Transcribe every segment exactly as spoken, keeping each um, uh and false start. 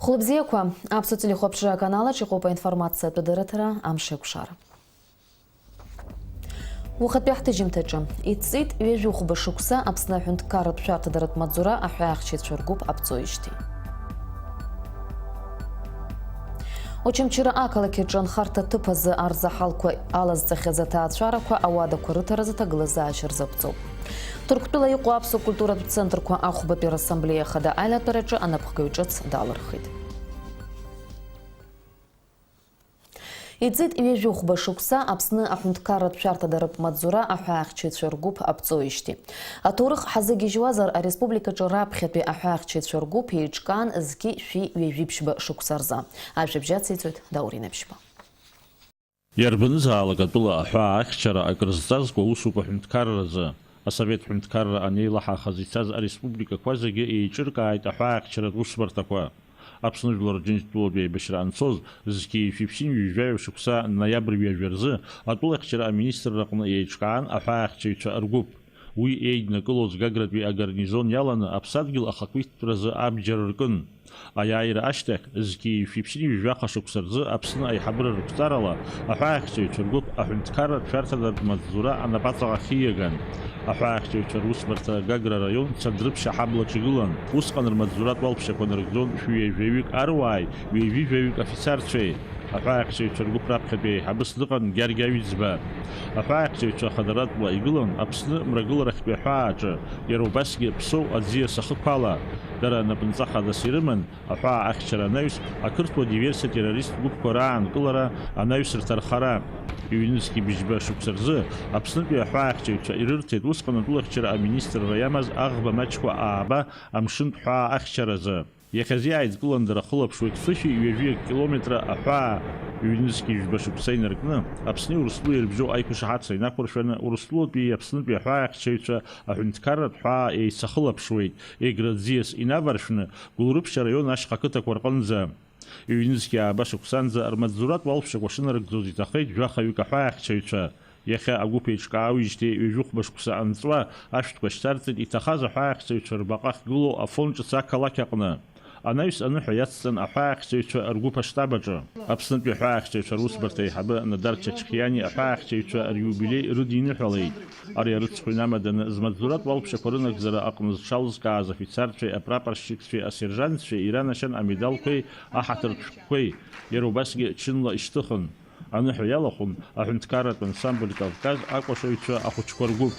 Хәлыбзиақәа, Аԥсуа телехәаԥшра аканалаҿ иҟоуп аинформациатә адырраҭара Амшеикәшара. Уахатәи ҳҭыжьымҭаҿы, иҵит ҩажәи хәба шықәса Аԥсны аҳәынҭқарратә шәарҭадаратә маҵзура аҳәаахьчаҩцәа ргәыԥ аԥҵоижьҭеи. Очамчыра ақалақь аҿы анхарҭа ҭыԥ азы арзаҳалқәа алазҵахьаз аҭаацәарақәа ауадақәа рыҭаразы ҭагылазаашьа рзаԥҵоуп. Ҭырқәтәыла иҟоу аԥсуа культуратә центрқәа ахәбатәи рассамблеиа ахада аилатәараҿы анапхгаҩ ҿыц далырхит. Иҵит ҩажәи хәба шықәса Аԥсны аҳәынҭқарратә шәарҭадаратә маҵзура аҳәаахьчаҩцәа ргәыԥ аԥҵоижьҭеи. Аҭоурых ҳазыгьежьуазар, ареспубликаҿы раԥхьатәи аҳәаахьчаҩцәа ргәыԥ еиҿкаан зқьи шәи ҩажәи ԥшьба шықәса рзы. Ажәабжь ациҵоит Даур Инабшьба. Иарбанызаалак атәыла аҳәаа ахьчара акрызҵазкуа усуп аҳәынҭқарразы. Асовет ҳәынҭқарра анеилаҳахаз ицаз ареспубликақәа зегьы еиҿыркааит аҳәаахьчаратә усбарҭақәа. Аԥсны Жәлар Џьынџьтәылатә еибашьра анцоз, зқьи жәшәи ԥшьынҩажәи жәаҩа шықәса ноиабр ҩажәа рзы атәылахьчара аминистрра аҟны еиҿкаан аҳәаахьчаҩцәа ргәыԥ. Уи еиднакылоз Гагратәи агарнизон иаланы аԥсадгьыл ахақәиҭтәразы абџьар ркын. Аиааира ашьҭахь, зқьи жәшәи ԥшьынҩажәи жәаха шықәса рзы Аԥсны аиҳабыра рықәҵарала аҳәаахьчаҩцәа ргәыԥ аҳәынҭқарратә шәарҭадаратә маҵзура анапаҵаҟа ахьиаган. Аҳәаахьчаҩцәа русбарҭа Гагра араион Цандрыԥшь аҳабла аҿы игылан. Усҟан рмаҵзуратә уалԥшьақәа нарыгӡон шәи ҩажәаҩык аруааи, ҩажәи жәаҩык афицарцәеи. Аҳәаахьчаҩцәа ргәыԥ раԥхьатәи аиҳабыс дыҟан Гьаргь Аҩӡба. Аҳәаахьчаҩцәа хадаратәла игылан Аԥсны мрагыларахьтәи аҳәаа аҿы, иара убасгьы Ԥсоу аӡиас ахықәала. Дара напынҵа хадас ирыман аҳәаа ахьчара анаҩс, ақырҭуа диверсиа-террористтә гәыԥқәа раанкылара анаҩс рҭархара. Ҩнызқьи быжьба шықәса рзы Аԥснытәи аҳәаахьчаҩцәа ирырҭеит усҟан атәылахьчара аминистрра иамаз аӷба маҷқәа ааба амшынтә ҳәаа ахьчаразы. Иахьазы иааидкылан дара хылаԥшуеит фышәи ҩажәи акилометра аҳәаа. Ҩнызқьи жәба шықәса инаркны, Аԥсни Урыстәылеи ирыбжьоу аиқәшаҳаҭра инақәыршәаны, Урыстәылатәи Аԥснытәи аҳәаахьчаҩцәа аҳәынҭқарратә ҳәаа еицахылаԥшуеит, Егра аӡиас инаваршәны, Гәылрыԥшь араион ашьха қыҭақәа рҟынӡа. Ҩнызқьи ааба шықәсанӡа рмаҵзуратә уалԥшьақәа шынарыгӡоз иҭахеит жәахаҩык аҳәаахьчаҩцәа. Иахьа агәыԥ еиҿкаауеижьҭеи ҩажәи хәба шықәса анҵуа, ашәҭқәа шьҭарҵеит иҭахаз аҳәаахьчаҩцәа рбаҟа ахьгылоу Афон ҿыц ақалақь аҟны. Анаҩс аныҳәа иацҵан аҳәаахьчаҩцәа ргәыԥ аштаб аҿы. Аԥснытәи аҳәаахьчаҩцәа русбарҭа аиҳабы Надар Чачхиани аҳәаахьчаҩцәа риубилеи рыдиныҳәалеит. Ари арыцхә инамаданы змаҵзуратә уалԥшьақәа рынагӡара аҟны зҽалызкааз афицарцәеи апрапорщикцәеи асержантцәеи иранашьан амедалқәеи аҳаҭыртә шәҟәқәеи, иара убасгьы чынла ишьҭыхын. Аныҳәа иалахәын аҳәынҭқарратә ансамбль Кавказ акәашаҩцәа ахәыҷқәа ргәыԥ.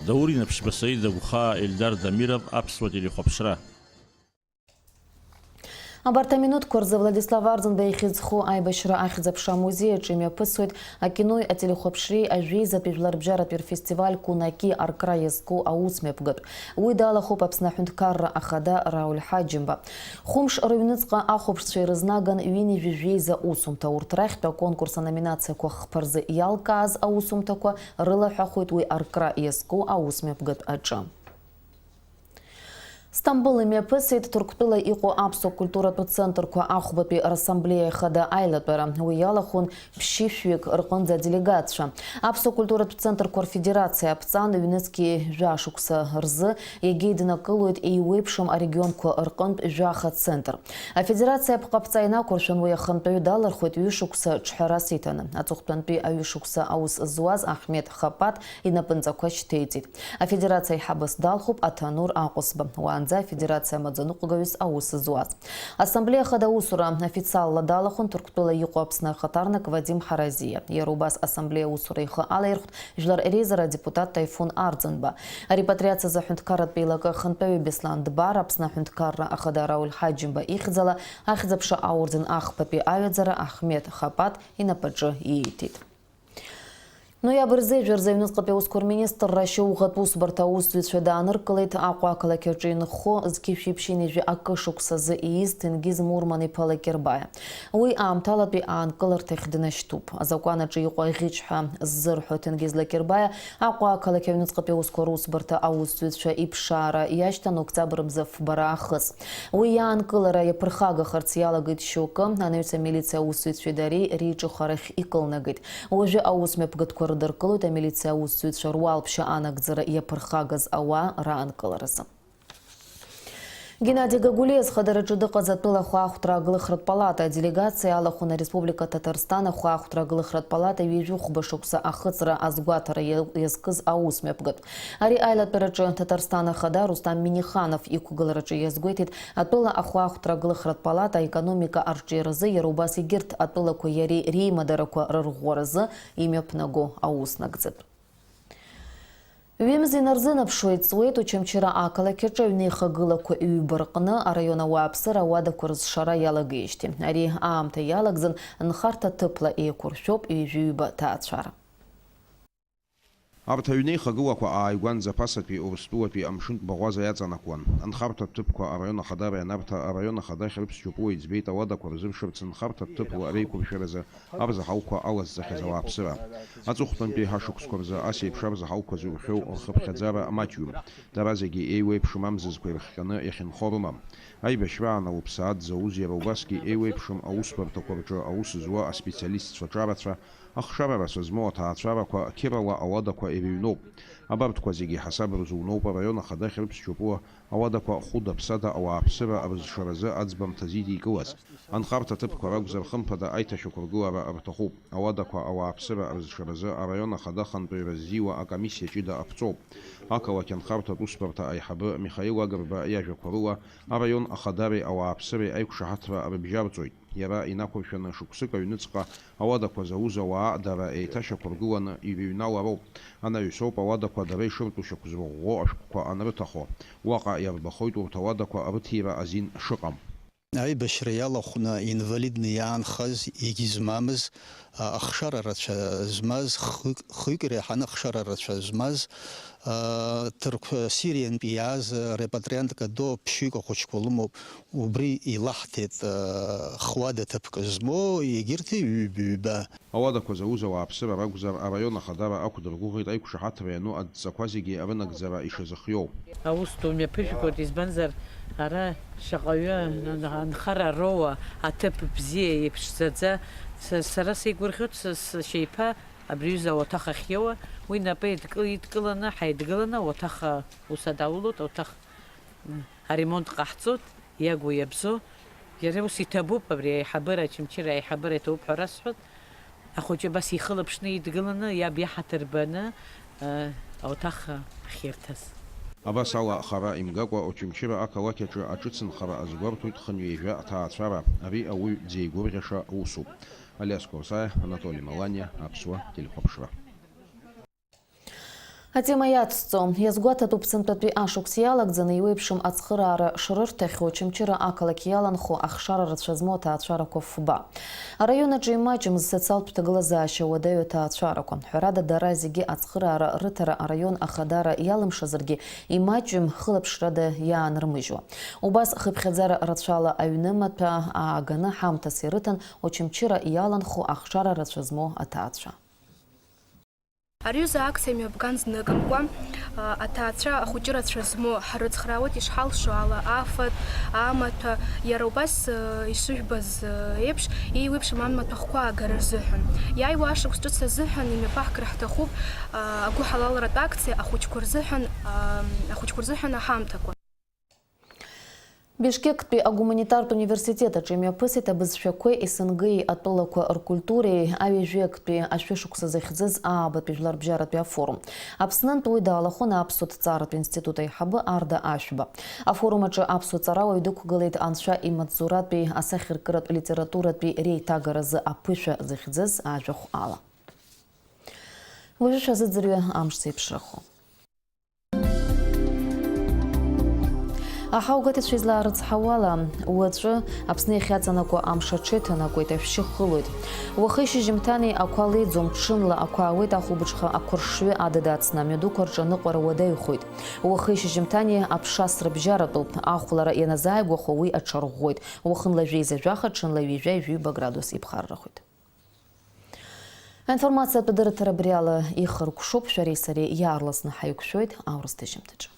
Даур Инаԥшьба, Саида Гәхаа, Ельдар Дамиров, Аԥсуа телехәаԥшра. Абарҭ аминуҭқәа рзы Владислав Арӡынба ихьӡ зху аибашьра ахьӡ-аԥша амузеи аҿы имҩаԥысуеит акинои ателехәаԥшреи ажәеизатәи жәларбжьаратәи рфестиваль Кунаки аркра иазку аусмҩаԥгатә. Уи далахәуп Аԥсны аҳәынҭқарра ахада Рауль Ҳаџьымба. Хәымш рыҩныҵҟа ахәаԥшцәа ирызнаган ҩынҩажәи жәеиза усумҭа. Урҭ рахьтә аконкурс аноминациақәа хԥа рзы иалкааз аусумҭақәа рылаҳәахоит уи аркра иазку аусмҩаԥгатә аҿы. Сҭамбыл имҩаԥысит Ҭырқәтәыла иҟоу аԥсуа культуратә центрқәа ахәбатәи рассамблеиа ахада аилатәара. Уи иалахәын ԥшьышәҩык рҟынӡа аделегатцәа. Аԥсуа культуратә центрқәа рфедерациа аԥҵан ҩнызқьи жәа шықәса рзы иагьеиднакылоит еиуеиԥшым арегионқәа рҟынтә жәаха центр. Афедерациа аԥҟаԥҵа инақәыршәан, уи ахантәаҩы далырхуеит ҩышықәса ҿҳәарас иҭаны. Аҵыхәтәантәи аҩышықәса аус зуаз Аҳмед Хапаҭ инапынҵақәа шьҭеиҵеит. Афедерациа аиҳабыс далхуп Аҭанур Аҟәысба. Уаанӡа афедерациа амаӡаныҟәгаҩыс аус зуаз. Ассамблеиа ахада аусура официалла далахәын Ҭырқәтәыла иҟоу Аԥсны ахаҭарнак Вадим Ҳаразиа. Иара убас ассамблеиа аусура ихы алаирхәт Жәлар реизара адепутат Таифун Арӡынба. Арепатриациазы аҳәынҭқарратә еилакы ахантәаҩы Беслан Дбар, Аԥсны аҳәынҭқарра ахада Рауль Ҳаџьымба ихьӡала ахьӡ-аԥша аорден ахԥатәи аҩаӡара Аҳмед Хапаҭ инапаҿы ииҭеит. Ноиабр зежәа рзы аҩныҵҟатәи аусқәа рминистрра ашьауӷатә усбарҭа аусзуҩцәа дааныркылеит Аҟәа ақалақь аҿы инхо зқьи жәшәи ԥшьынҩажәи акы шықәсазы ииз Ҭенгиз Мурман-иԥа Лакербаиа. Уи аамҭалатәи аанкыларҭахь днашьҭуп. Азакәан аҿы иҟоу аӷьыч ҳәа ззырҳәо Ҭенгиз Лакербаиа Аҟәа ақалақь аҩныҵҟатәи аусқәа русбарҭа аусзуҩцәа иԥшаара иашьҭан октиабр мза фба раахыс. Уи иаанкылара иаԥырхагахарц иалагеит шьоукы, анаҩс амилициа аусзуҩцәеи дареи реиҿыхарахь икылнагеит. Уажәы аус мҩаԥгатәқәа рыдыркылоит амилициа аусзуҩцәа руалԥшьа анагӡара иаԥырхагаз ауаа раанкыларазы. Геннади Гагулиа зхадараҿы дыҟаз атәыла ахәаахәҭра агылахратә палата аделегациа алахәын Ареспублика Ҭаҭарсҭан ахәаахәҭра агылахратә палата ҩажәи хәба шықәса ахыҵра азгәаҭара иа-, иазкыз аус мҩаԥгатә. Ари аилатәараҿы Ҭаҭарсҭан ахада Рустам Миниханов иқәгылараҿы иазгәеиҭеит атәыла ахәаахәҭра агылахратә палата аекономика арҿиаразы, иара убас егьырҭ атәылақәа иареи реимадарақәа рырӷәӷәаразы имҩаԥнаго аус нагӡатә. Ҩымз инарзынаԥшуа иҵуеит Очамчыра ақалақь аҿы аҩнеихагылақәа ҩба рҟны араион ауааԥсыра ауадақәа рызшара иалагеижьҭеи. Ари аамҭа иалагӡан нхарҭа ҭыԥла еиқәыршәоуп ҩажәи ҩба ҭаацәара. Арҭ аҩнеихагылақәа ааигәанӡа ԥасатәи Урыстәылатәи амшынтә баӷәаза иаҵанакуан. Анхарҭа ҭыԥқәа араион ахадареи анарҭа араион ахада Хьрыԥс Џьопуа иӡбеит ауадақәа рзымшарц нхарҭа ҭыԥла реиқәыршәаразы абза ҳауқәа алазҵахьаз ауааԥсыра. Аҵыхәтәантәи ҳашықәсқәа рзы ас еиԥш абза ҳауқәа зурхьоу рхыԥхьаӡара маҷҩым. Дара зегьы еиуеиԥшым амзызқәа ирыхҟьаны иахьынхо рымам. Аибашьраан ауаҩԥсы ад зауз иара убасгьы еиуеиԥшым аусбарҭақәа рҿы аус зуа аспециалистцәа ҿарацәа, ахшара рацәа змоу аҭаацәарақәа қьырала ауадақәа ирыҩноуп. Абарҭқәа зегьы ҳасаб рзуноуп араион ахада Хьрыԥс Џьопуа ауадақәа хәыда-ԥсада ауааԥсыра рызшаразы аӡбамҭа зидикылаз. Анхарҭа ҭыԥқәа ракәзар, хымԥада аиҭашьақәыргылара рҭахуп. Ауадақәа ауааԥсыра рызшаразы араион ахада ахантәаҩра ззиуа акомиссиа ҷыда аԥҵоуп. Ақалақь анхарҭатә усбарҭа аиҳабы Михаил Агрба иажәақәа рыла, араион ахадареи ауааԥсыреи аиқәшаҳаҭра рыбжьарҵоит. Иара инақәыршәаны шықәсык аҩныҵҟа ауадақәа зауз ауаа дара еиҭашьақәыргыланы ирыҩналароуп. Анаҩсоуп ауадақәа дара ишыртәу шьақәзырӷәӷәо ашәҟәқәа анрыҭахо. Уаҟа иарбахоит урҭ ауадақәа рыҭира азин шыҟам. Аибашьра иалахәны инвалидны иаанхаз, егьизмамыз, а, ахшара рацәа змаз, хҩык, хҩык иреиҳаны ахшара рацәа змаз, а, ҭырқә Сириантәи иааз, а, репатриантка до ԥшьҩык ахәыҷқәа лымоуп, убри илаҳҭеит, а, хыуада ҭыԥк змоу, егьырҭ ҩба-ҩба. Ауадақәа зауз ауааԥсыра ракәзар, араион ахадара ақәдыргәыӷит аиқәшаҳаҭра иану адҵақәа зегьы рынагӡара ишазыхиоу. Аус ду мҩаԥыжәгоит, избанзар, ара шаҟаҩы анхара роуа, аҭыԥ бзиа, иԥшӡаӡа, са, сара сеигәырӷьоит, са, сашьа иԥа абри аҩыза ауаҭах ахьиоуа, уи напы еидкыл-, идкыланы, ҳаидгыланы ауаҭах, ус адаулоит, ауаҭах, м, аремонт ҟаҳҵоит, иагу иабзоу. Иара ус иҭабуп, абри аиҳабыра, Очамчыра аиҳабыра иҭабуп ҳәа расҳәоит. Ахәыҷы абас ихылаԥшны идгыланы, иаб иаҳаҭыр баны, э, ауаҭах ахьирҭаз. Абас ала, хара имгакәа, Очамчыра ақалақь аҿы аҿыцынхара азгәарҭоит хынҩажәа аҭаацәара. Ари ауаҩ дзеигәырӷьаша усуп. Алиас Қәарсаиа, Анатоли Маланиа, Аԥсуа телехәаԥшра. Атема иацҵо. Иазгәаҭатәуп, сынтәатәи ашықәс иалагӡаны еиуеиԥшым ацхыраара шрырҭахьоу Очамчыра ақалақь иаланхо ахшара рацәа змоу аҭаацәарақәа фба. Араион аҿы имаҷым зсоциалтә ҭагылазаашьа уадаҩу аҭаацәарақәа. Ҳәарада, дара зегьы ацхыраара рыҭара араион ахадара иалымшазаргьы, имаҷым хылаԥшрада иаанрымыжьуа. Убас хыԥхьаӡара рацәала аҩны маҭәа ааганы ҳамҭас ирыҭан Очамчыра иаланхо ахшара рацәа змоу аҭаацәа. Ари аҩыза акциа мҩаԥган зныкымкәа, а, аҭаацәа ахәыҷы рацәа змоу ҳрыцхраауеит ишҳалшо ала, афатә, амаҭәа, иара убас, а, ишыжәбаз, а, еиԥш, еиуеиԥшым амаҭәахәқәа аагара рзыҳәан. Иааиуа ашықәс ҿыц азыҳәан имҩаԥаҳгар ҳҭахуп, а, агәыҳалалратә акциа ахәыҷқәа рзыҳәан, а, ахәыҷқәа рзыҳәан аҳамҭақәа. Бишкектәи агуманитартә университет аҿы имҩаԥысит абызшәақәеи СНГ-и атәылақәа ркультуреи аҩажәеи актәи ашәышықәса захьӡыз аабатәи жәларбжьаратәи афорум. Аԥснынтә уи далахәын Аԥсуа ҭҵааратә институт аиҳабы Арда Ашәба. Афорум аҿы аԥсуа ҵарауаҩ дықәгылеит Анцәа имаҵзуратәи асахьаркыратә литературатәи реиҭагаразы аԥышәа захьӡыз ажәахә ала. Уажәы шәазыӡырҩы амш зеиԥшрахо. Аҳаугатацәа излаарыцҳауала, уаҵәы Аԥсны иахьаҵанакуа амш аҽеиҭанакуеит, ашәшьы хылоит. Уахи шьыжьымҭани ақәа леиӡом, ҽынла ақәа аауеит, ахәылбыҽха ақәыршҩы адыд ацны амҩадуқәа рҿы аныҟәара уадаҩхоит. Уахи шьыжьымҭани аԥша срыбжьаратәуп, ахәлара ианазааигәахо уи аҽарӷәӷәоит. Уахынла жәеиза жәаха, ҽынла ҩажәа ҩажәаҩба градус иԥхаррахоит. Аинформациатә адырраҭара абри ала ихыркәшоуп, шәареи сареи иаарласны ҳаиқәшәоит аурыс ҭыжьымҭаҿы.